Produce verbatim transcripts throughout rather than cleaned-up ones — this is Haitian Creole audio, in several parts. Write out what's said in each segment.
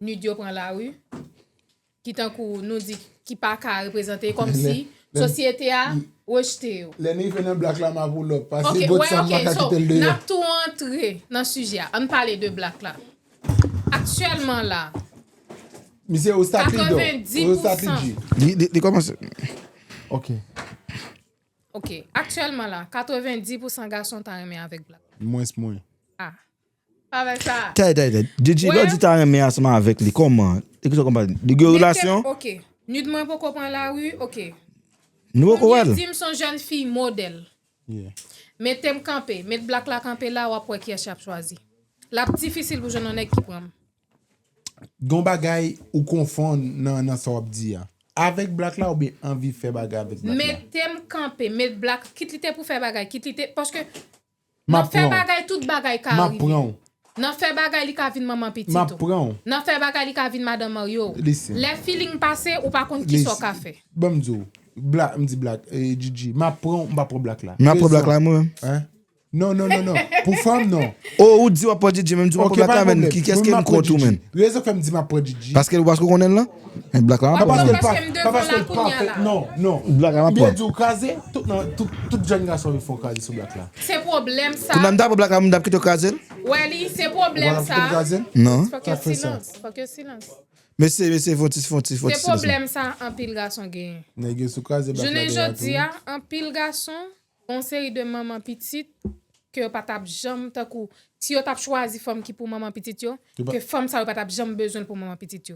Nud yo pran lari, ki tankou nou di ki pa ka reprezante, kòmsi sosyete a rejte yo. Lè nou rive nan black la, m a pull up. Pase bòt sa, m pa ka kite l deyò. N ap tou antre nan sijè a. Ann pale de black la. Aktyèlman la, Misye, ou start li, do. Ou start li, G. Li, li, li kòmanse. Ok. Ok. Aktyèlman la, katrevenndis pousan gason ta renmen avèk black. Mwens mwen. Ah. Avèk sa. Tèy, tèy, tèy. Djidji, lè w di ta renmen ansanm avèk li, kòman? E ki sa w konprann? Li gen relasyon? Ok. Nud mwen poko pran lari, ok. Nou poko wè l. Di m s on jèn fi modèl. Mete m kanpe, met black la kanpe la, w ap wè kiyès y ap chwazi. L ap difisil pou jwenn yon nèg ki pran m. Gon bagay ou konfonn nan nan sa w ap di a. Avèk black la oubyen anvi fè bagay avèk black la? Mete m kanpe, met black, kit li te pou fè bagay, kit li te, paske nan fè bagay tout bagay ka rive. Nan fè bagay li ka vin manman pitit ou. Nan fè bagay li ka vin madan marye w. Lè feeling pase, ou pa konn kisa w ka fè. Ban m di w, black, m di black, eh, Djidji, m ap pran w, m pa pran black la. M ap pran black la mwen menm. Non, non, non, non. Pou fanm, non. Oh, ou di w ap pran Djidji, men m di w ap pran black la, men ki kiyès ki m kont ou, men? Rezon fè m di m ap pran Djidji. Paske ou paske w konnen l lan? Men black la m ap pran. Paske l pa fè, non, non. Black la m ap pran. Byen di w kraze, tout nan, tout, tout jèn gason yo fè w kraze sou black la. Se pwoblèm sa. Kounye a m ta pran black la, m t ap kite w kraze l. Wè li, se pwoblèm sa. Non. Fòk yo silans, fòk yo silans. Mesye, mesye, fon ti, fon ti, fon ti silans. Se pwoblèm sa anpil gason genyen. Nèg yo sou kraze black la. Jounen jodi a, anpil gason, yon seri de manman pitit ke yo pa t ap janm, tankou si yo t ap chwazi fanm ki pou manman pitit yo, ke fanm sa yo pa t ap janm bezwen l pou manman pitit yo.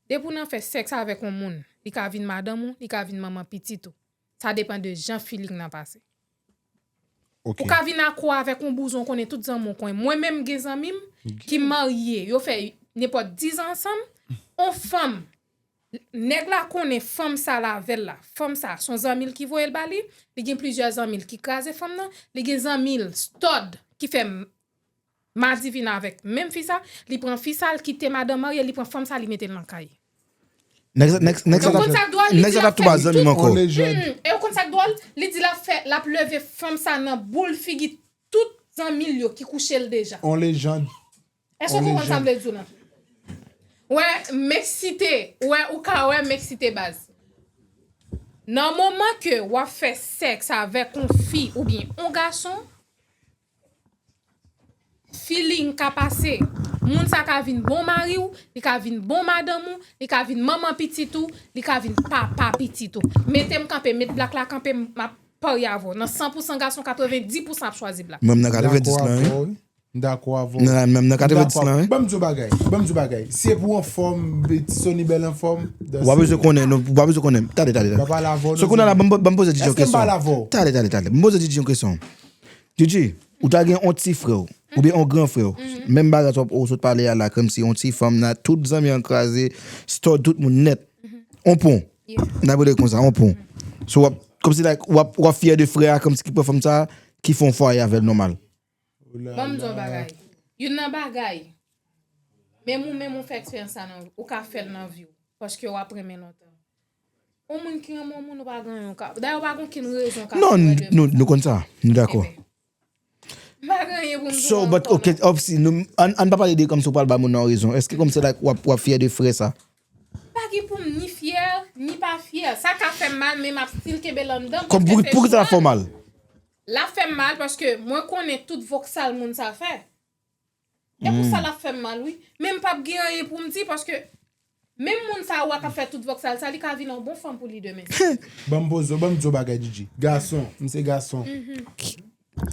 Depi w nan fè sèks avèk yon moun, li ka vin madanm ou, li ka vin manman pitit ou. Sa depann de jan feeling nan pase. Ou ka vin akò avèk yon bouzon, ou konnen tout zanmi w konnen. Mwen menm gen zanmi m ki marye, yo fè nenpòt diz an ansanm, yon fanm Nèg la konnen fanm sa l avè l la. Fanm sa, s on zanmi l ki voye l ba li. Li gen plizyè zanmi l ki kraze fanm nan. Li gen zanmi l, stòd, ki fè madivin avèk menm fi sa. Li pran fi sa, l kite madanm marye, li pran fanm sa, li mete l nan kay. Nèg sa t ap touba zanmi m ankò. E w konn sa k dwòl? Li di l ap fè, l ap leve fanm sa nan boul figi tout zanmi l yo ki kouche l deja. On lejann. Èske w konprann sa m vle di w lan? Wè, m eksite. Wè, ou ka wè m eksite baz. Nan moman ke w ap fè sèks avèk yon fi oubyen yon gason, feeling ka pase. Moun sa ka vin bon mari w, li ka vin bon madanm ou, li ka vin manman pitit ou, li ka vin papa pitit ou. Mete m kanpe, met blak la kanpe, m ap parye avè w. Nan san pou san gason, katrevenndis pou san ap chwazi blak. Mwen m nan katrevenndis lan wi. M dakò avè w. Nan menm nan katrevenndis lan wi. Ban m di w bagay. Ban m di w bagay. Si e pou anfòm, Sony bèl anfòm. W ap bezwen konnen, w ap bezwen konnen. Tande, tande, tande. So kounye a la, ban m poze Didji yon kesyon. Tande, tande, tande. Ban m poze Didji yon kesyon. Didji, ou ta gen yon ti frè w, oubyen yon gran frè w. Menm bagay sa w sot pale a la, kòmsi yon ti fanm nan, tout zanmi an kraze, stòd tout moun nèt. On pon. N ap rele l konsa, on pon. So w ap, kòmsi like, w ap, w ap fyè de frè a, kòmsi ki pran fanm sa, ki fè yon fwaye avè l nòmal. Ban m di w yon bagay. Youn nan bagay, menm ou menm ou fè eksperyans sa nan, ou ka fè l nan vi w. Paske w ap renmen lontan. Yon moun ki renmen yon moun, ou pa gen anyen w ka, dayè, ou pa gen okenn rezon w ka fè w wè de moun sa. Non, nou, nou konn sa. Nou dakò. M pa gen anyen pou m di w ankò non. So, but, ok, obviously, nou, ann, ann pa pale de kòmsi w pral ba moun nan yon rezon. Èske kòmsi like w ap, w ap fyè de frè sa? Pa gen pou m ni fyè, ni pa fyè. Sa ka fè m mal, men m ap still kenbe l anndan m paske se chwa m. Kòm pou, poukisa l ap fè w mal? L ap fè m mal paske mwen konnen tout voksal moun sa fè. E pou sa l ap fè m mal wi. Men m p ap gen anyen pou m di paske menm moun sa ou a k ap fè tout voksal sa, li ka vin yon bon fanm pou li demen. Ban m poze w, ban m di w bagay, Didji. Gason, m se gason.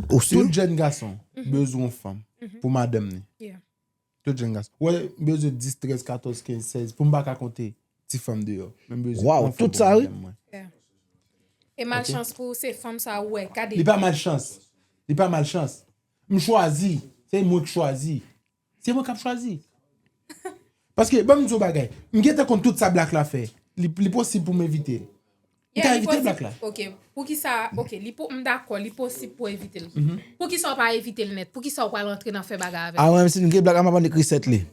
Tout jèn gason bezwen yon fanm pou madanm ni. Tout jèn gason. Ou wè, m bezwen dis, trèz, katòz, kenz, sèz, pou m pa ka konte ti fanm deyò. Men m bezwen yon fanm pou madanm mwen. E malchans pou ou, se fanm sa ou wè, gade. Li pa malchans. Li pa malchans. M chwazi. Se mwen k chwazi. Se mwen k ap chwazi. Paske, ban m di w bagay. M gentan konn tout sa blak la fè. Li, li posib pou m evite l. M ka evite blak la. Ok. Poukisa, ok, li po, m dakò, li posib pou evite l. Poukisa w pa evite l nèt? Poukisa w pral antre nan fè bagay avè l? A wè, menm si m gen blak la, m ap annik reset li.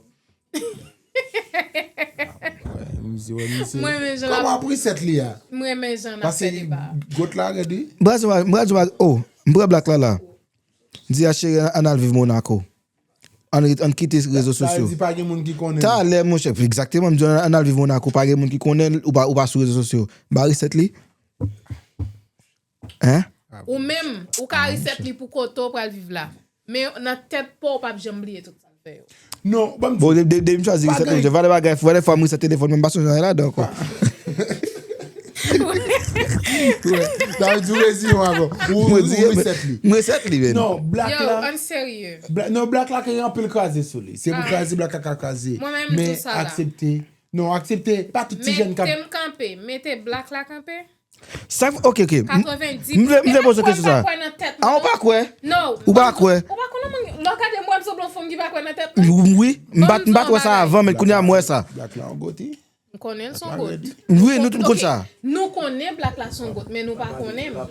Mwen renmen jan l ap. Kòman ap reset li a? Mwen renmen jan l ap fè deba. Paske gwòt la rèd wi. M pral di w, m pral di w, oh, m pran blak la la. M di a cheri, ann al viv Monaco. Ann, ann kite rezo sosyo. Sa vle di pa gen moun ki konnen. Talè, monchè, egzakteman, m di w, ann al viv Monaco, pa gen moun ki konnen l, ou pa, ou pa sou rezo sosyo. Ba resèt li. Hein? Ou menm, ou ka resèt li pou kote w pral viv la. Men nan tèt pa w, w p ap janm bliye tout sa l fè yo. Non, ban m di. Bon, de, de, de m chwazi resèt li, valè bagay, valè fwa m resèt telefòn, men m pa sonje anyen ladan ankò. Sa vle di w reziye w avan. Ou, ou resèt li. M resèt li, men. Non, black la. Yo, ann serye. Bla-, non, black la gen anpil kraze sou li. Se pou kraze black la ka kraze. Mwen menm, m di sa la. Men aksepte. Non, aksepte. Pa tout ti jèn k ap. Mete m kanpe. Mete black la kanpe. Sa, ok, ok. M, m vle, m vle poze kesyon sa. A, ou pa kwè? Non. Ou pa kwè? Ou pa kwè? Lè w gade m, w ap sanble yon fanm ki pa kwè nan tèt mwen. Wi, m pa, m pa t wè sa avan, men kounye a m wè sa. Black la yon goti. M konnen l s on gòt. Wi, nou tout konn sa. Nou konnen black la s on gòt, men nou pa konnen m. Nou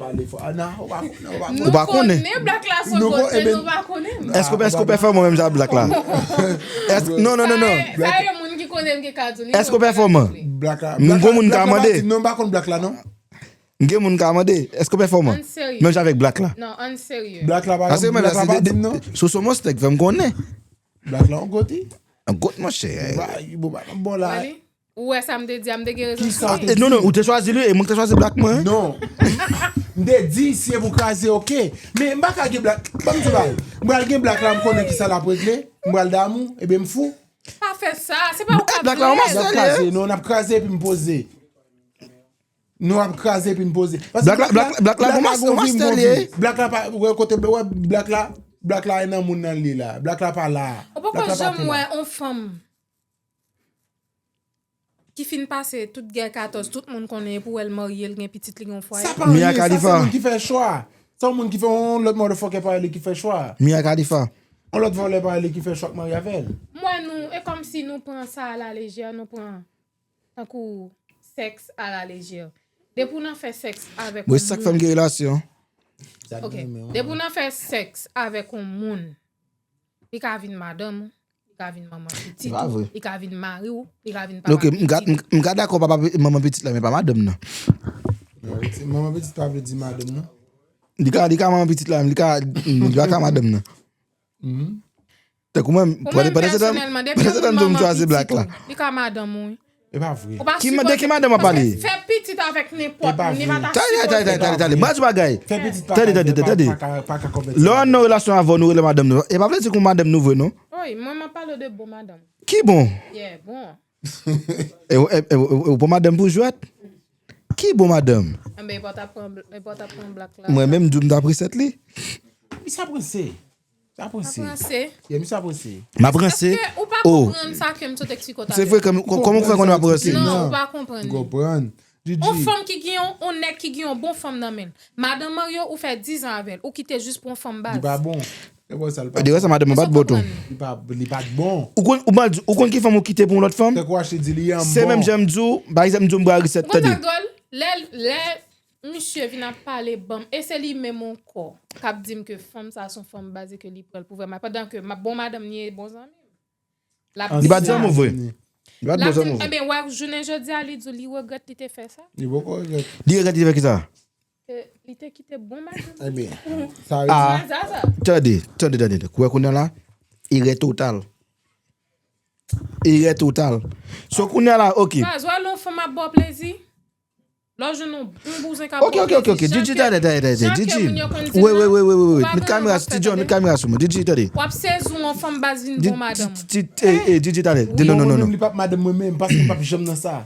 konnen black la s on gòt, men nou pa konnen m. Èske w pèfòman menm jan ak black la? Non, non, non, non. Sa e moun ki konnen m ki ka di w li. Èske w pèfòman? M gon moun ka mande. Non, m pa konn black la, non. M gen moun ka mande, èske w pèfòman? Menm jan avèk black la. Non, ann serye. Black la pa, black la pa di m non. Sou son mostèk fè m konnen. Black la yon goti. Yon gòt, monchè. Bon, bon, bon la. Ou wè sa m te di a, m te gen rezon sou li. Non, non, ou te chwazi li, e mwen ki te chwazi black mwen. Non. M te di, si e pou kraze, ok. Men m pa ka gen black. Ban m di w bagay. M pral gen black la, m konnen ki sa l ap regle. M pral damou, ebyen m fou. Pa fè sa, se pa ou k ap vle. Black la, w ap kraze, non, n ap kraze epi m poze. Nou ap kraze epi n poze. Black la, black, black la, gon master li ye. Black la pa, wè kote, wè black la, black la e nan moun nan li la. Black la pa la. Ou poko janm wè on fanm ki fin pase tout gè katòz, tout moun konnen pou wè l marye, l gen pitit, li gen yon fwaye. Sa pa anyen, sa se moun ki fè chwa. Se yon moun ki fè, yon lòt motherfucker parèy li ki fè chwa. Mia Khalifa. Yon lòt vòlè parèy li ki fè chwa k marye avè l. M wè nou, e kòmsi nou pran sa a la lejè, nou pran tankou sèks a la lejè. Depi w nan fè sèks avèk yon moun. Mwen, sak fè m gen relasyon. Ok. Depi w nan fè sèks avèk yon moun, li ka vin madanm ou, li ka vin manman pitit ou, li ka vin mari w, li ka vin papa pitit ou. Ok, m ka, m, m ka dakò papa pi-, manman pitit la, men pa madanm nan. Manman pitit pa vle di madanm nan. Li ka, li ka manman pitit la, men li ka, li pa ka madanm nan. Tankou mwen, pandan se tan, pandan se tan m di w m chwazi black la. Li ka madanm ou, wi. E pa vre. Ki madanm, de ki madanm w ap pale? Fè pitit avèk nenpòt moun, li pa ta sipòte. Tande, tande, tande, tande, tande. Mwen di w bagay. Tande, tande, tande, tande. Lè w nan relasyon avè w, nou rele madanm nou. E pa vle di ke w madanm nou vre, non. Wi, mwen, m ap pale de bon madanm. Ki bon? Yeah, bon. E, e, e, e, ou pran madanm pou jwèt? Ki bon madanm? Enben, e pa w t ap pran, e pa w t ap pran black la. Mwen menm, m di w m t ap resèt li. Misye ap ranse. Misye ap ranse. Yeah, misye ap ranse. M ap ranse? Èske ou pa konprann sa ke m sot eksplike w talè? Se vre ke m, kò-, kòman w fè konnen m ap ranse? Non, ou pa konprann. Konprann. On fanm ki gen yon, on nèg ki gen yon bon fanm nan men l. Madanm marye w, ou fè diz an avè l, ou kite jis pou yon fanm baz. Li pa bon. E bon, sa l pa bon. Di wè sa, madanm mwen pa t bon tou. Li pa, li pa t bon. Ou konn, ou ban di, ou konn ki fanm ou kite pou yon lòt fanm? Tankou Ashley di li an bon. Se menm jan m di w, pa egzanp, m di w m pral resèt, tande. Ou konn sa k dwòl? Lè, lè misye vin ap pale ban m, e se li menm ankò k ap di m ke fanm sa se yon fanm baz e ke li pran l pou vrè ma-, pandan ke ma-, bon madanm li ye, bon zanmi m. L ap di sa. Li pa t zanmi w vre. Li pa t bon zanmi w vre. Enben, wè, jounen jodi a, li di w li regrèt li te fè sa. Li poko regrèt. Li regrèt li te fè kisa? Ke li te kite bon madanm li. Enben, sa vle di. Ah, tande, tande, tande. Ou wè kounye a la? Erè total. Erè total. So, kounye a la, ok. Baz, wè lè yon fanm ap ba w plezi. Lè w jwenn yon, yon bouzen k ap ba w plezi. Ok, ok, ok, ok. Djidji, tande, tande, tande, Djidji. Jan ke moun yo konn di l lan. Wi, wi, wi, wi, wi. Met kamera, Djidji, met kamera sou mwen. Djidji, tande. W ap sezi yon fanm baz vin bon madanm ou. Djidji, tande. Non, non, non, non. Mwen menm, li p ap madanm mwen menm, paske m p ap janm nan sa.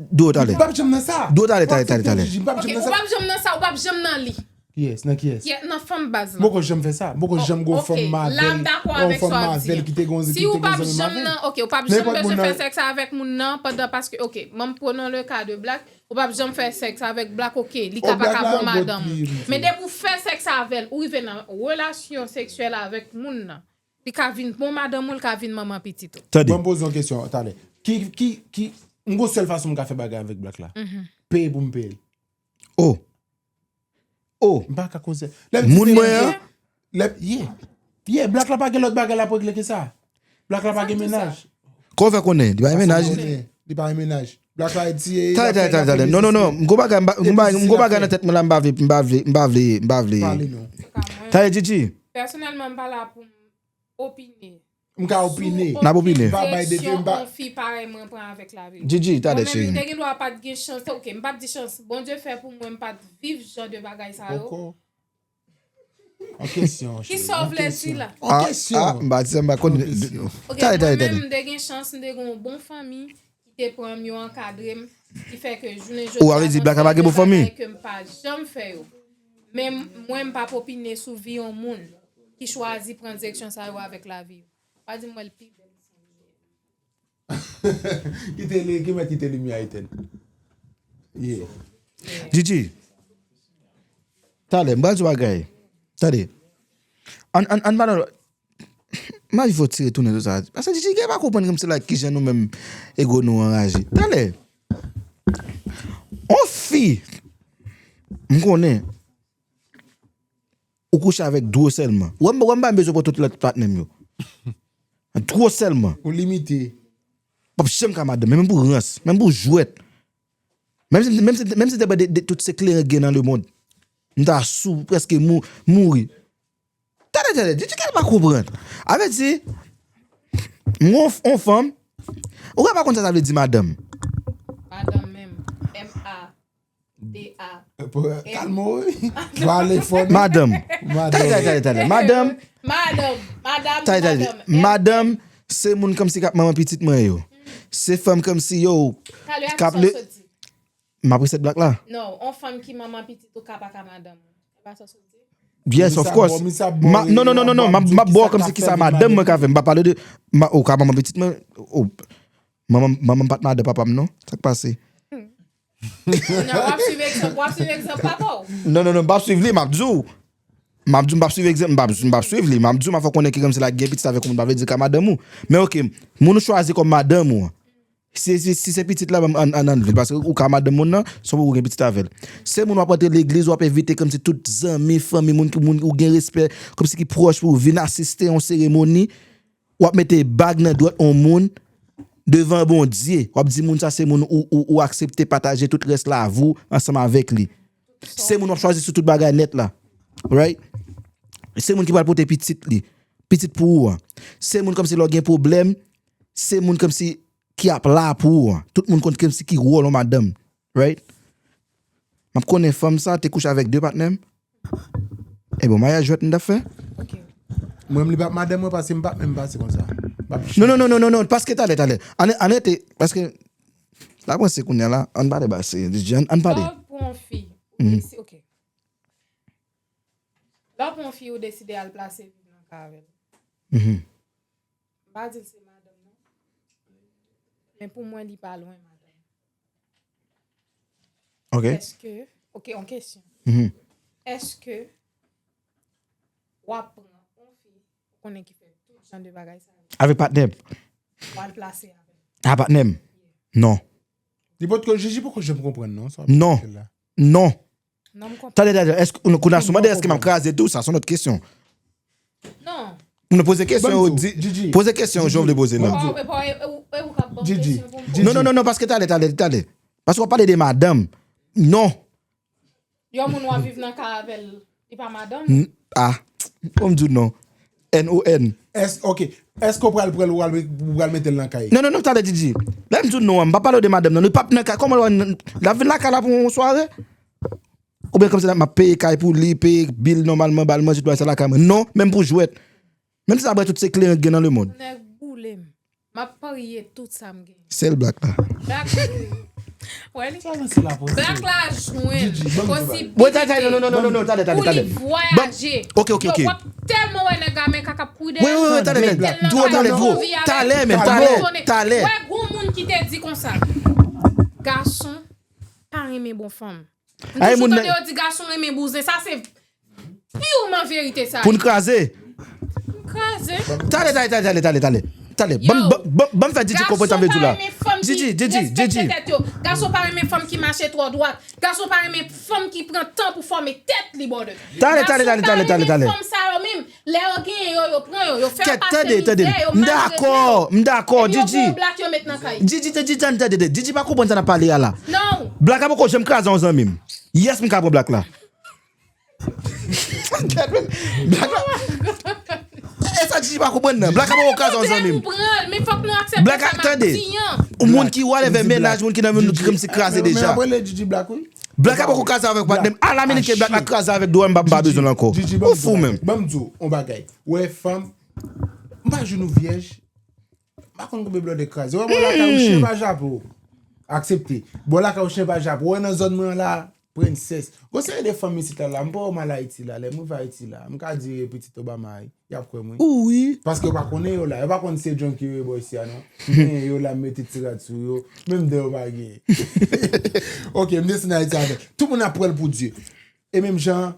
Dou talè. M p ap janm nan sa. Dou talè, talè, talè, talè. M p ap janm nan sa. Ok, ou p ap janm nan sa, ou p ap janm nan li. Kiyès, nan kiyès? Nan fanm baz lan. M poko janm fè sa. M poko janm gon fanm m avè l, yon fanm m avè l ki te gon, ki te gon zanmi m avè l. Si ou p ap janm nan, ok, ou p ap janm bezwen fè sèks avèk moun nan pandan, paske, ok, ban m pran le ka de black, ou p ap janm fè sèks avèk black, ok, li ka pa ka bon madanm ou. Men depi ou fè sèks avè l, ou rive nan relasyon seksyèl avèk moun nan. Li ka vin bon madanm ou, li ka vin manman pitit ou. Tande. Ban m poze yon kesyon talè. Ki, ki, ki, m gon sèl fason m ka fè bagay avèk black la. Peye pou m peye l. Oh. Oh. M pa ka koze. Moun mwen an. Lè, yeah. Yeah, black la pa gen lòt bagay l ap regle ke sa. Black la pa gen mennaj. Kòman w fè konnen? Li pa gen mennaj. Li pa gen mennaj. Black la di. Talè, talè, talè, talè. Non, non, non. M gon bagay, m gon bagay nan tèt mwen la, m pa vle, m pa vle, m pa vle, m pa vle. Talè, Djidji. Pèsonèlman, m pa la pou m opine. M ka opine. N ap opine. M pa bay depi, m Direksyon pa- yon fi parèy mwen pran avèk lavi. Gigi, tande Mwen menm, cheri. M te gen dwa pa t gen chans. Ok, m pa t di chans. Bondye fè pou mwen, m pa t viv jan de bagay sa yo. Poko. An kesyon. Kisa w vle di la? An kesyon. M pa di sa, m pa konn. An kesyon. Ok, Tande, tande, mwen menm, tande. M te gen chans, m te gen yon bon fanmi ki te pran m, yo ankadre m, ki fè ke jounen jodi Ou a vle di Black la pa gen bon fanmi? Ke m pa janm fè yo. Men mwen, m pa p opine sou vi yon moun ki chwazi pran direksyon sa yo avèk lavi yo. Pa di m wè l pi bèl. Kite li, ki mèt kite limyè a etèn. Yeah. Gigi. Talè, m pral di w bagay. Tande. An, an, an, pale. M a fò tire tounen tout sa. Paske Gigi gen pa konprann kòmsi la kijan nou menm ego nou anraje. Talè. On fi. M konnen. Ou kouche avèk dwo sèlman. Wè m, wè m pa bezwen pran tout lòt patnè m yo. Dwo sèlman. Ou limite. P ap janm ka madanm, menm pou rans, menm pou jwèt. Menm si, menm si, menm si te pran de, de tout se kleren gen nan lemond. M ta sou, prèske mou, mouri. Tande, tande, di, di kèl pa konprann. A vle di, m gon f- on fanm, ou ka pa konn sa sa vle di madanm. Madanm menm. M A D A. Kalme w, wi. Pale fò. Madanm. Madanm. Tande, tande, tande, tande. Madanm. Madanm. Madanm. Tande, tande. Madanm. Madanm, se moun kòmsi k ap manman pitit mwen yo. Se fanm kòmsi yo. Talè a K ap kisa le- w sot di? M ap reset Black la. Non, on fanm ki manman pitit ou ka pa ka madanm ou. Se pa sa w sot di? Yes, of course. Ma- Non, non, non, non, non. M ap, m ap ba w kòmsi kisa madanm mwen ka fè. M pa pale de ma- ou ka manman pitit mwen. Ou, manman, manman m pa t madan papa m, non. Sa k pase? Kounye a w ap swiv egzanp, w ap swiv egzanp papa w. Non, non, non, m p ap swiv li, m ap di w. M ap di w, m p ap swiv egzanp, m p ap, m p ap swiv li. M ap di w, m ap fè konnen ki kòmsi la gen pitit avèk yon moun, pa vle di ka madanm ou. Men ok, moun ou chwazi kòm madanm ou an. Si, si, si se pitit la, an, an, an, ann anlve l, paske ou ka madanm moun nan, se pou ou gen pitit avè l. Se moun w ap rantre legliz, w ap envite kòmsi tout zanmi, fanmi, moun, ki- moun ou gen respè, kòmsi ki pwòch pou w vin asiste yon seremoni, w ap mete bag nan dwèt yon moun devan Bondye. W ap di moun sa se moun ou, ou, ou aksepte pataje tout rès lavi w ansanm avèk li. Se moun w ap chwazi sou tout bagay nèt la. Right? Se moun ki pral pote pitit li. Pitit pou ou an. Se moun kòmsi lè w gen pwoblèm, se moun kòmsi ki ap la pou ou an. Tout moun konn kòmsi ki wòl yon madanm. Right? M ap konnen fanm sa te kouche avèk de patnè m. E bon, maryaj jwèt m t ap fè. Ok. Mwen, m li p ap madanm mwen paske m p ap menm pase konsa. M p ap Non, non, non, non, non, non, paske talè, talè. Ann, ann rete, paske la panse kounye a la, ann pale base, ann, ann pale. Lè w pran yon fi, Mhm. si- ok. Lè w pran yon fi, ou deside al plase viv nan ka avè l. Mhm. M pa di l se madanm, non. Men pou mwen, li pa lwen madanm. Ok. Èske, ok, yon kesyon. Mhm. Èske w ap pran yon fi, ou konnen ki fè tout jan de bagay sa yo, Avèk patnè m. w al plase avè l? A patnè m. Non. Li potko, Gigi poko janm konprann, non. Sa Non. la. Non. Non, m konprann. Tande, tande, èske nou, kounye a, si w mande èske m ap kraze tou, sa se yon lòt kesyon. Non. Nou poze kesyon, Ban m ou di w, di, Gigi. Poze kesyon, jan w vle poze la. Ban m di w. Ou, ou, ou, ou, ou k ap ban m Gigi. Kesyon pou mwen. Gigi. Non, non, non, non, paske talè, talè, talè. Paske w ap pale de madanm. Non. Yon moun w ap viv nan ka avè l, li pa madanm? N- Ah. Ou m di w non. N O N. Èske, ok. Èske w pral pran l, ou pral, ou pral mete l nan kay? Non, non, non, talè, Gigi. Lè m di w non, an, m pa pale w de madanm, non. Nou p ap nan kay. Kòman l ap vin lakay la pou yon sware? Oubyen kòmsi la, m ap peye kay pou li, peye bil nòmalman, ba l manje, tout bagay sa lakay mwen. Non, menm pou jwèt. Menm si sa ap tout se kleren k gen nan lemond. Nèg boule m. M ap parye tout sa m gen. Sèl Black la. Black. Wè li. Sa nan se la pou Black la jwenn. Gigi, ban m di w bagay. Bon, talè, talè, non, non, non, non, non, talè, talè, talè. Pou li vwayaje. Ok, ok, ok. Yo, w ap tèlman wè nèg la men kaka kouri Wi, wi, wi, talè, talè. Dwo, talè, dwo. Talè, men, talè. Talè, men, talè. Wè, gon moun ki te di konsa. Gason pa renmen bon fanm. M Ay, toujou moun tande yo di gason renmen bouzen. Sa se pirman verite sa. Pou n kraze. Kraze. Talè, talè, talè, talè, talè, talè. Ban m, ban, ban, ban m fè Gigi konprann sa m vle di w la. Gigi, Gigi, Gigi. Gason pa renmen fanm ki mache twò dwat. Gason pa renmen fanm ki pran tan pou fòme tèt li, brother. Talè, talè, talè, talè, talè, talè. Fanm sa yo menm, lè yo genyen yo, yo pran yo, yo fè yo Kèt, pase tande, tande. mizè, yo M dakò, maltrete yo. m dakò, Epi yo Gigi. Pran black yo met nan kay. Gigi, Gigi, tande, tande, tande. Gigi pa konprann sa n ap pale a la. Non. Black la poko janm kraze yon zanmi m. Yes, m ka pran Black la. Black la. E sa, Sa Didi pa konprann nan. Black la poko kraze yon zanmi m. Pran l, men fòk nou aksepte sa m ap di an. Yon moun ki whatever mennaj, moun ki nan menm nou ki kòmsi kraze deja. Mwen rele Didi Black wi. Black la poko kraze avèk patnè m. Ala minit ke Black la kraze avèk dwòl m pa bezwen l ankò. Ou fou menm. Ban m di w yon bagay. Ou wè fanm, m pa jwenn ou vyèj. M pa konn konbyen blòdè kraze. Ou wè bò lakay ou chen pa japo. Aksepte. Bò lakay ou chen pa japo. Ou wè nan zòn mwen an la, Princess. Gon seri de fanm isit la la. M pa wè m al Ayiti la. Lè m rive Ayiti la, m ka di pitit Obama y ap kwè mwen. Wi. Paske yo pa konnen yo la. Yo pa konn se John ki rele bò isi a non. Men yo la m mete ti rad sou yo. Menm dan yo pa genyen. Ok, m desann Ayiti avè. Tout moun ap pran l pou Dye. E menm jan,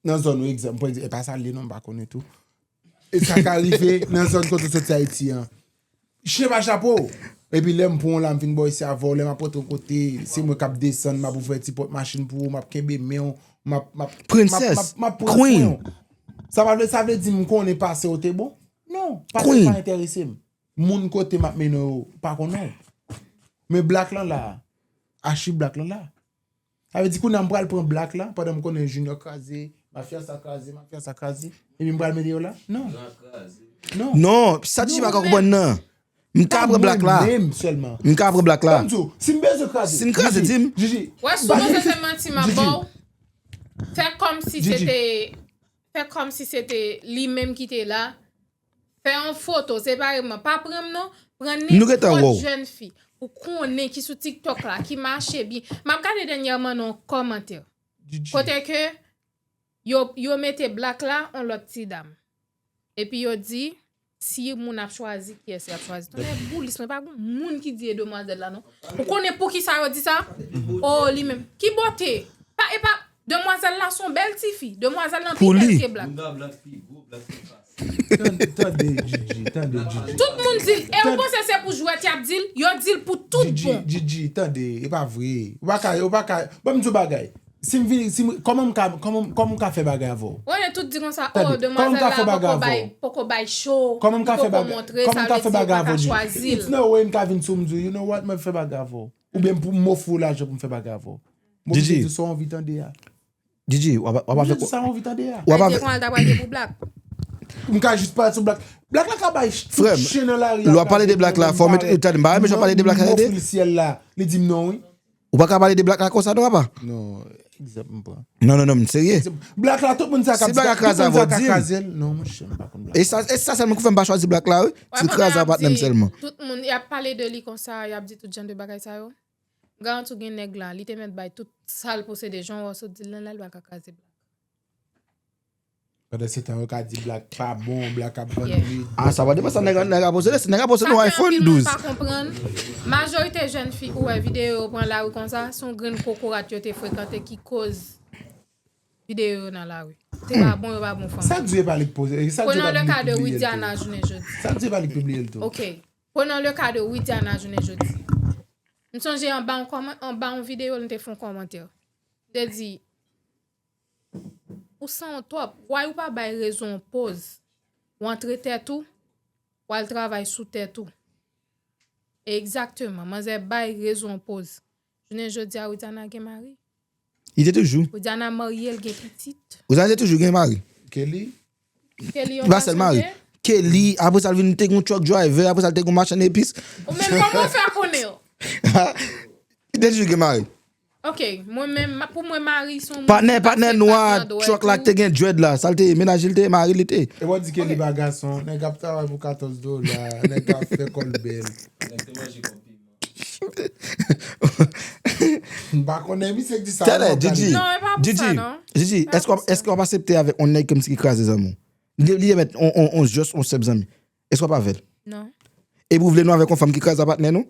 nan zòn ou egzanp, pran egzanp, e pa sa l ye non, m pa konnen tou. E sa ka rive nan zòn kote w soti Ayiti an. Chen pa chapo. Epi lè m pran w la, m vin bò isi avè w, lè m ap rantre yon kote, se mwen k ap desann, m ap ouvè ti pòt machin pou ou, m ap kenbe men w, m ap, m ap, m ap, m ap, m ap pran swen w. Sa pa vle, sa vle di m konnen pase w te bon? Non, pase w pa enterese m. Moun kote m ap mennen w pa konnen w. Men Black lan la, achiv Black lan la. Sa vle di kounye a m pral pran Black la, pandan m konnen Junior kraze, Mafya sa kraze, Mafya sa kraze, epi m pral mete yo la? Non. Non. Non, sa Didi pa ka konprann nan. M ka pran Black la. Mwen menm sèlman. M ka pran Black la. Ban m di w, si m bezwen kraze. Si n kraze, di m. Gigi. Wè, si w panse se manti m ap ba w, fè kòmsi se te, fè kòmsi se te li menm ki te la. Fè yon foto separeman. Pa pran m non. Pran nenpòt jèn fi ou konnen ki sou TikTok la, ki mache byen. M ap gade dènyèman nan yon kòmantè. Kote ke yo, yo mete Black la, yon lòt ti dam. Epi yo di, si moun ap chwazi, kiyès y ap chwazi? Tonnè boulis, mwen pa gon moun ki di e demwazèl la non. Ou konnen poukisa yo di sa? Oh, li menm. Ki bote? Pa, e pa, demwazèl la se yon bèl tifi. Demwazèl lan pi bèl ke Black. Tande, tande, Gigi, tande, Gigi. Tout moun di l. E ou panse se pou jwèt y ap di l? Yo di l pou tout bon. Gigi, tande, e pa vre. Ou pa ka, ou pa ka. Ban m di w bagay. Si m vini, si m, kòman m ka, kòman, kòman m ka fè bagay avè w? Ou konnen tout di konsa, oh, demwazèl la poko bay, poko bay cho, li poko montre, sa vle di ou pa ka chwazi l. It's no way m ka vin sou m di, you know what, mwen fè bagay avè w. Oubyen pou m ofri w lajan pou m fè bagay avè w. Mwen di sa w anvi tande a. Gigi, w ap, w ap avèk. Sa w anvi tande a. W ap avèk. Te konn al ta pral gen pou Black. M ka jis pale sou Black. Black la ka bay tout chen nan lari a. Lè w ap pale de Black la, fò w mete, tande, m pa renmen jan w pale de Black la, tande. Li syèl la, li di m non, wi. Ou pa ka pale de Black la konsa non, papa. Non, egzanp m pran. Non, non, non, m serye. Black la, tout moun sa ka. Si Black la kraze avè w, di m. Non, monchè, m pa konn Black. E sa, e sa sèlman k fè m pa chwazi Black la, wi. Si l kraze a patnè m sèlman. Tout moun, y ap pale de li konsa, y ap di tout jan de bagay sa yo. Garanti w gen nèg la, li te mèt bay tout sa l posede, jan w wè w sot di l lan la, li pa ka kraze Black. Pandan se tan yo ka di Black pa bon, Black ap vann wi. Ah, sa pa depann sa nèg, nèg ap posede, si nèg ap posede yon iPhone douz. Sa fè anpil moun pa konprann. Majorite jèn fi ou wè videyo yo pran lari konsa, se yon grenn kokorat yo te frekante ki koz videyo yo nan lari. Se pa bon, yo pa bon fanm. Sa k di e pa li k poze, sa k di e pa li k pibliye l tou. Prenons le cas de Widiana jounen jodi. Sa k di e pa li k pibliye l tou. Ok. Prenons le cas de Widiana jounen jodi. M sonje anba yon kòman-, anba yon videyo, l te fè yon kòmantè. Li te di, ou sanwont twòp, why ou pa bay rezo yon poz? Ou antre tèt ou, w al travay sou tèt ou. Egzakteman, manzè bay rezo yon poz. Jounen jodi a, Widiana gen mari. Li te toujou. Widiana marye, l gen pitit. Widiana te toujou gen mari. Kelly. Kelly yon gason. Li pa sèl mari. Kelly, apre sa, l vin te gen yon truck driver, apre sa, l te gen yon machann epis. Ou menm kòman w fè konnen? Li te toujou gen mari. Ok, mwen menm, pou mwen, mari se yon moun. Patnè, patnè nwa, truck la k te gen dread la, sa l te ye, mennaj li te ye, mari li te ye. E w ap di Kelly pa gason, nèg ap travay pou katòz dola, nèg ap fè kò l bèl. Nèg te manje kòm piman. M pa konnen misye k di sa. Tèlè, Didi. Non, e pa pou sa non. Didi, èske w ap, èske w ap aksepte avèk yon nèg kòmsi ki kraze zanmi w? Li, li te mèt on, on, on, just on senp zanmi. Èske w ap avè l? Non. Epi w vle nou avèk yon fanm ki kraze a patnè nou?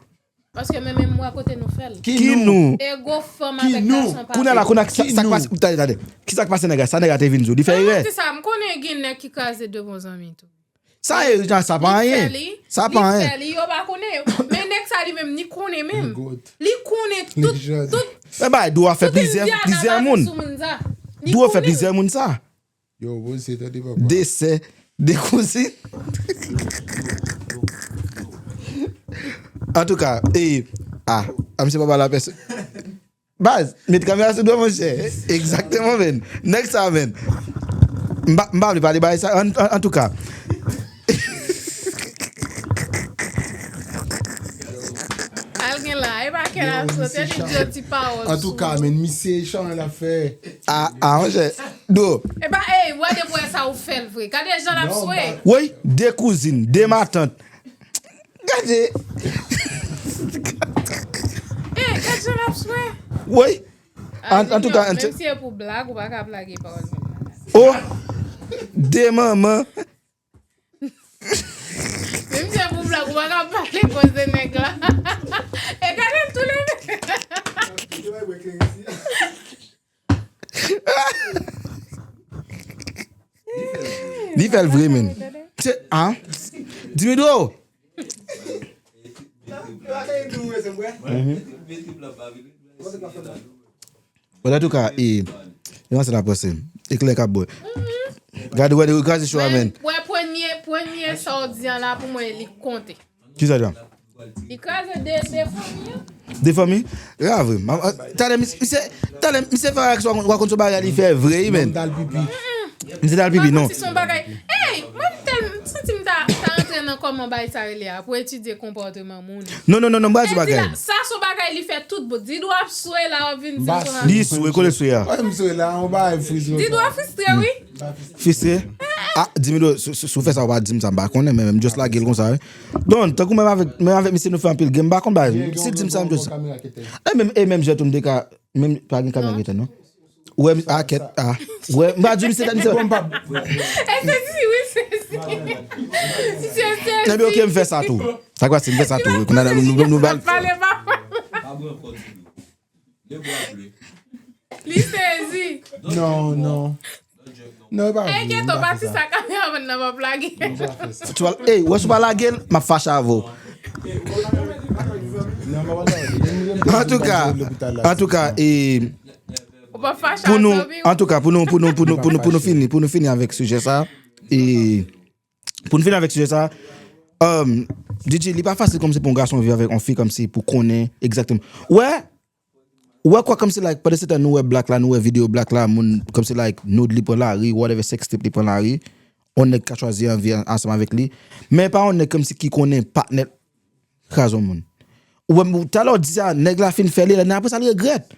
Paske mwen menm m wè kote nou fè l. Ki nou? E gwo fanm avèk gason pa. Kounye a la, kounye a, sa k pase, tande, tande. Kisa k pase nèg la? Sa nèg la te vin di w? Li fè erè? Di sa, m konnen gen nèg ki kraze de bon zanmi tou. Sa e, sa pa anyen. Sa pa anyen. Li fè li, yo pa konnen. Men nèg sa li menm, li konnen menm. Li konnen tout, tout. Men bagay dwe fè plizyè, plizyè moun. Dwe fè plizyè moun sa. Yo, bon, se tande papa. De sè, de kouzin. Antouka, e, a, a misye papa la pèsòn. Baz, met kamera sou do monchè. Egzakteman, men. Nèg sa, men. M pa, m pa vle pale bagay sa. An, an, antouka. Al gen la, e pa kè l ap sot, e li di yo ti pawòl sou. Antouka, men misye chan l ap fè. A, a, monchè. Do. E pa, ey, wè depi wè sa ou fè l vre. Gade jan l ap swe. Woy, de kouzin, de matant. Gade. Ey, gade jan l ap swe. Woy. Antouka. Menm si e pou blag, ou pa ka blage pawòl menm. Oh, de manman. Menm si e pou blag, ou pa ka pale koze nèg la. E gade l tou le. Li fè l vre, men. Se, a? Dimitro! Bon, antouka, e, e, se la panse. Eklè k ap bwè. Gade, wè, li kraze cho a, men. Wè, premye, premye sa w di an la, pou mwen, li konte. Kisa, Jan? Li kraze de, de fanmi an. De fanmi? Grave. Talè, misye, talè, misye fè reaksyon, w a konn se bagay li fè vre, wi, men. Dal pipi. Misye dal pipi, non. Si se yon bagay. Ey, mwen tèl, m santi m ta, ta antre nan kòman bagay sa rele a, pou etidye konpòteman moun. Non, non, non, non, m pa di bagay. Sa se yon bagay li fè tout bout. Didou ap swe la, w ap vin di m konsa. Li swe, kote swe a? Mwen, m swe la, yon bagay fristre. Didou ap fristre, wi. Fristre? A, Dimitro, si w fè sa, w pa di m sa, m pa konnen, men m just lage l konsa, wi. Don, tankou menm avèk, menm avèk misye nou fè anpil game, m pa konn bagay. Si l di m sa, m just. E menm, e menm jan tou m te ka, menm pa gen kamera ki te, non. Wè, a, kèt, a. Wè, m pa di misye, misye. E sezi, wi, sezi. Misye sezi. Ebyen, oke, m fè sa tou. Sa kwa si m fè sa tou, wi. Kounye a nou, nou, nou, nou bal. Pale pa. Li sezi. Non, non. Non, e pa vre. Enkyèt ou, pati sa kameramann nan p ap lage. Tu vois, ey, wè, si w pa lage l, m ap fache avè w. Antouka, antouka, e, Ou p ap fache pou nou, avè w. Antouka, pou nou, pou nou, pou nou, pou nou, pou nou fini, pou nou fini avèk sijè sa, e, pou nou fini avèk sijè sa, um, D J, li pa fasil kòmsi pou yon gason viv avèk yon fi kòmsi pou konnen egzakteman. Wè, Ou wè kwa kòmsi like, pandan se tan nou wè black la, nou wè videyo black la, moun kòmsi like, nude li pran lari, whatever, sextape li pran lari, yon nèg ka chwazi anvi an- ansanm avèk li. Men pa yon nèg kòmsi ki konnen patnè l kraze yon moun. Ou wè, m- talè w di sa, nèg la fin fè li, lè apre sa l regrèt.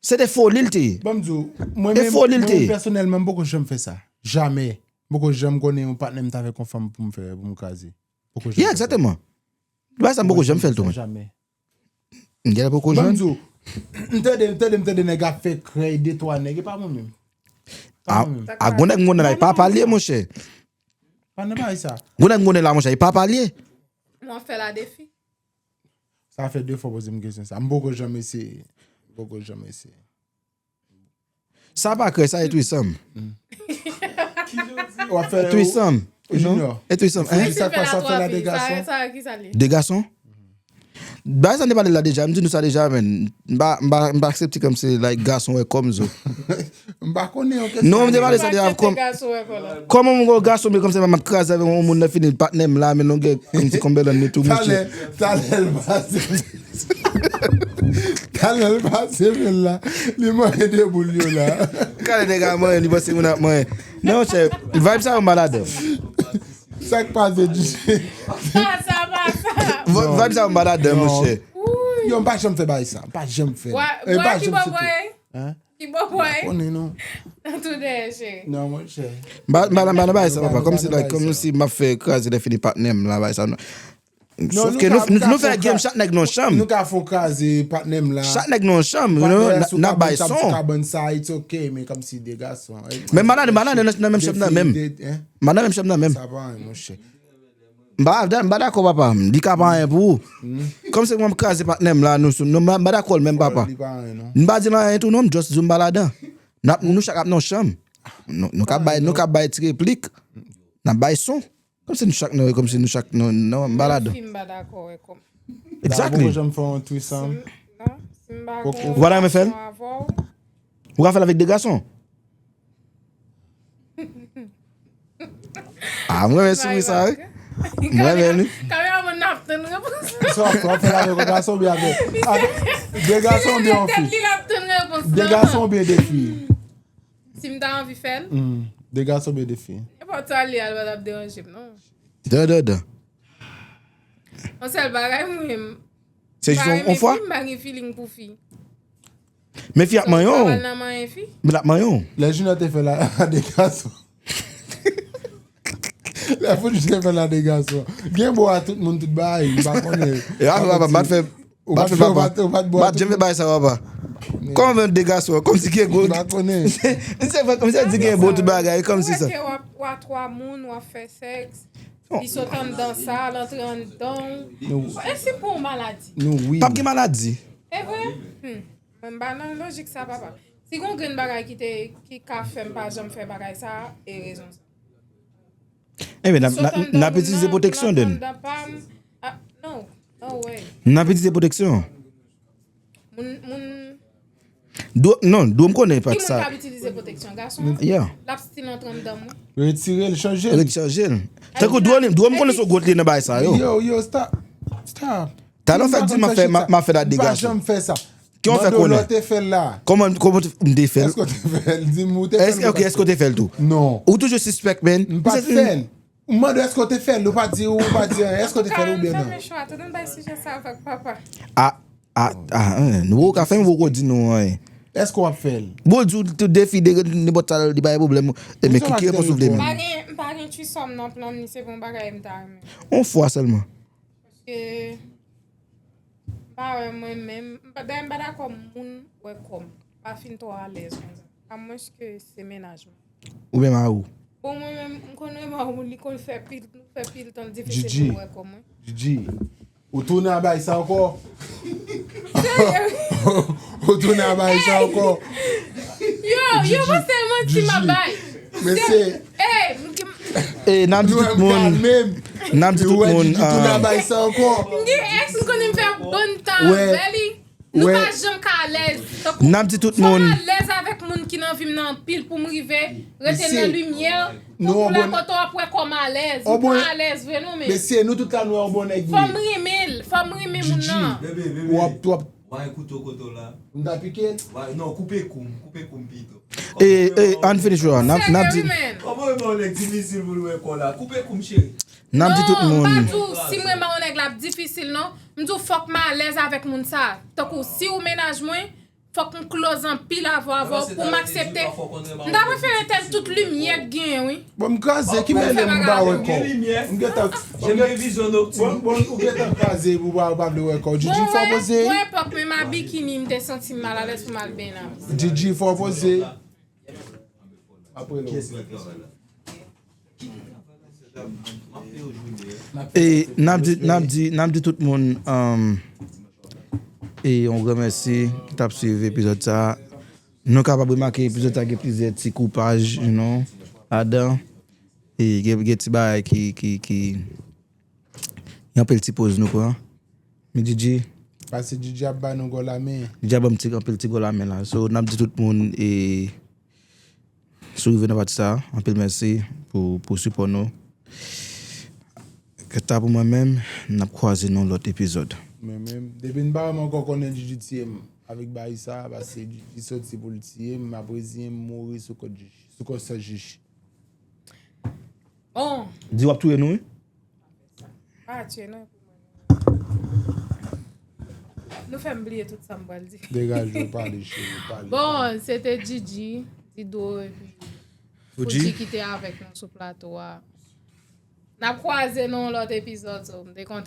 Se te foli l te ye. Ban m di w, mwen menm, mwen menm pèsonèlman, m poko janm fè sa. Jamè. M poko janm konnen yon patnè m t avèk yon fanm pou m fè, pou m kraze. Poko janm fè sa. Yeah, egzakteman. Bagay sa m poko janm fè l tou, mwen. Jamè. M genlè poko jwenn. Ban m di w, m tande, m tande, m tande nèg ap fè krèy de twa nèg, e pa mwen menm. A, a gon nèg m konnen la, e papa l ye, monchè. Pa nan bagay sa. Gon nèg m konnen la, monchè, e papa l ye. Mwen fè la defi. Sa fè de fwa poze m kesyon sa. M poko janm eseye. M poko janm eseye. Sa pa krèy, sa e threesome. W ap fè Threesome. Junior. E threesome, hein? Sa kwa sa fè la de gason? Sa, sa ki sa li? De gason? Bagay sa n te pale la deja, m di nou sa deja, men m pa, m pa, m pa aksepte kòmsi like gason wè kòm zo. M pa konnen yon kesyon. Non, m te pale sa deja kòm. Kòman m wè gason, men kòmsi m ap kraze avè yon moun nan fini patnè m la, men longè kòmsi konbèlan ni tou, monchè. Talè, talè l pase. Talè l pase men la. Li manyen de boul yo la. Gade nèg a manyen, li panse moun ap manyen. Non, monchè, vibe sa yo m pa ladan. Sa k pase di. Sa, sa, pa sa. Vibe sa yo m pa ladan, monchè. Yo, m pa janm fè bagay sa. M pa janm fè. Bwa, E, m bwa pa ki janm bò fè. Bwa ye? Hein? Ki bò Bwa ye? Konnen non. Tou dèyè, cheri. Non, monchè. M pa, m pa, m pa nan bagay sa, papa. Kòmsi, like, kòmsi m ap fè kraze lè fini patnè m la, bagay sa, non. Sòf ke nou, nou, nou fè game, chak nèg nan yon chanm. Nou ka fon kraze patnè m la. Chak nèg nan yon chanm, you know, n ap bay son. Kabann sa, it's ok, men kòmsi de gason. Men madan, madan nan menm chanm nan menm. Madan menm chanm nan menm. Sa pa anyen, monchè. M pa, m pa dakò, papa. Li ka pa anyen pou ou. Kòmsi mwen m kraze patnè m la, nou, nou, m pa, m pa dakò l menm, papa. Li pa anyen, non. M pa di l anyen tou, non, m just di w m pa ladan. N ap, nou chak ap nan yon chanm. Nou, nou ka bay, nou ka bay ti replik. N ap bay son. Kòmsi nou chak nan, kòmsi nou chak nan, non, m pa ladan. Fi m pa dakò wè kòm. Exactly. Poko janm fè yon threesome. Non, si m pa Poko. gon Ou pa renmen fè l? Relasyon avè w. Ou ka fè l avèk de gason? Ah, m renmen souri sa, wi. M renmen li. Kameraman nan ap tann repons. Sa w ap fè avèk yon gason oubyen avèk, avèk de gason oubyen yon fi? Li l ap tann repons De nan. Gason oubyen de fi? Si m ta anvi fè l, Hmm. De gason oubyen de fi? nenpòt sa li al pa t ap deranje m, non. Dan, dan, dan. Yon sèl bagay, mwen menm. Se jis yon fwa. M pa renmen fi, m pa gen feeling pou fi. Men fi ap manyen w. Travay nan manyen fi. Men l ap manyen w. Lè Junior te fè la, la de gason. Lè Food te fè la de gason. Gen bo a tout moun, tout bagay, m pa konnen. E a, papa, m pa t fè, m pa t fè, papa. M pa t janm fè bagay sa, papa. Kòman de gason? Kòmsi gen gwo. M pa konnen. Se vre, kòmsi di gen bo tout bagay, kòmsi sa. Ou rete, w a, w a twa moun, w ap fè sèks. Li sot anndan sa, l antre anndan w. E si pou yon maladi? P ap gen maladi. E vre? Hmm. Mwen m pa nan lojik sa, papa. Si gon grenn bagay ki te, ki ka fè m pa janm fè bagay sa, e rezon sa. Ebyen, n ap, n ap, n ap itilize pwoteksyon, then. Sot anndan, anndan pa m. Ah, no, no way. N ap itilize pwoteksyon. Moun, moun. Dwo, non, dwo m konnen pati sa. Ki moun k ap itilize pwoteksyon? Gason an? Yeah. L ap still antre anndan mwen. Retire l, chanje l. Ret chanje l. Tankou dwo, dwo m konnen se gwòt li nan bagay sa yo. Yo, yo, stop. Stop. Talè w fèk di m ap fè, m ap, m ap fè la de gason. M pa janm fè sa. Ki w fè konnen? Mande w lè w te fè l la. Kòman, kòman w te, m te fè l? Èske w te fè l? Di m ou te fè l. Èske, ok, èske w te fè l tou? Non. Ou toujou sispèk, man. M pa t fè l. M mande w èske w te fè l, ou pa di, ou pa di anyen. Èske w te fè l oubyen non? Fèmen cho a, tande m bay sijè sa avèk papa. Ah, ah, ah, hein, nou poko ka fèmen, poko di nou anyen. Èske w ap fè l? Bon, di w tout defi de nenpòt sa, li pa gen pwoblèm. E men ki, ki repons ou vle menm? M pa gen, m pa gen threesome nan plan m, ni se pa yon bagay m ta renmen. Yon fwa sèlman. Paske m pa wè mwen menm, m pa, dayè m pa dakò moun wè kò m. M pa fin twò alèz konsa. Amwenske se mennaj mwen. Oubyen mari w. Bon, mwen menm, m konn wè mari w, li konn fè pil, nou fè pil tan, l difisil pou l wè kò mwen. Gigi, ou tounen a bay sa ankò? Ou tounen a bay sa ankò? Yo, yo, mwen se manti m ap bay. Mesye. Ey, m gen. Ey, n ap di tout moun. N ap di tout moun. Gigi tounen a bay sa ankò. M gen ex, m konnen m fè bon tan avè li. Nou pa janm ka alèz. N ap di tout moun. Fò m alèz avèk moun ki nan vi m nan anpil pou m rive rete nan limyè. Tankou lè kote w ap wè kò m alèz. Ou pa alèz vre non, men. Mesye, nou tout la nou wè yon bon nèg vre. Fò m renmen l. Fò m renmen moun nan. Gigi, w ap, w ap. Wè kouto kote w la. M ta pike l? Wè, non, koupe kou m. Koupe kou m pito. E, e, ann fini cho a. N ap, n ap di. Kòman w renmen yon nèg difisil pou l wè kò la? Koupe kou m, cheri. N ap di tout moun. Non, m pa di w si m renmen yon nèg l ap difisil, non. M di w fòk m alèz avèk moun sa. Tankou si w mennaj mwen, fòk m close anpil avè w, avè w pou m aksepte. M ta prefere tèl tout limyè k genyen, wi. Bon, m kraze, ki mele m pa wè kò w. M gentan. Bon, bon, ou gentan kraze, ou pa, ou pa vle wè kò w. Gigi, fò poze. Mwen, mwen, epòk menm a bikini, m te santi m malalèz pou m al benyen avè w. Gigi, fò poze. Apre lè. E n ap di, n ap di, n ap di tout moun, um, e yon gran mèsi ki t ap swiv epizòd sa a. Nou kapab remake epizòd sa a gen plizyè ti koupaj, you know, ladan. E gen, gen ti bagay ki, ki, ki, gen anpil ti poz nou pran. Men Gigi. Paske Gigi ap ba nou gòl a men. Gigi ap ban m ti, anpil ti gòl a men la. So, n ap di tout moun, e, si w rive nan pati sa a, anpil mèsi pou, pou sipò nou. Kanta pou mwen menm, n ap kwaze nan yon lòt epizòd. Mwen menm, depi m pa wè m ankò konnen Gigi tiye m avèk bagay sa a, paske Gigi soti pou l tiye m, m ap reziyen m mouri sou kont Gigi, sou konsèy Gigi. Bon. Di w ap touye nou, wi. Pa touye nou. Nou fè m bliye tout sa m pral di. Degaje w, pale, cheri, pale. Bon, se te Gigi, Dido, epi Foodji ki te avèk nou sou plato a. N ap kwaze nan yon lòt epizòd, so, m te kontan.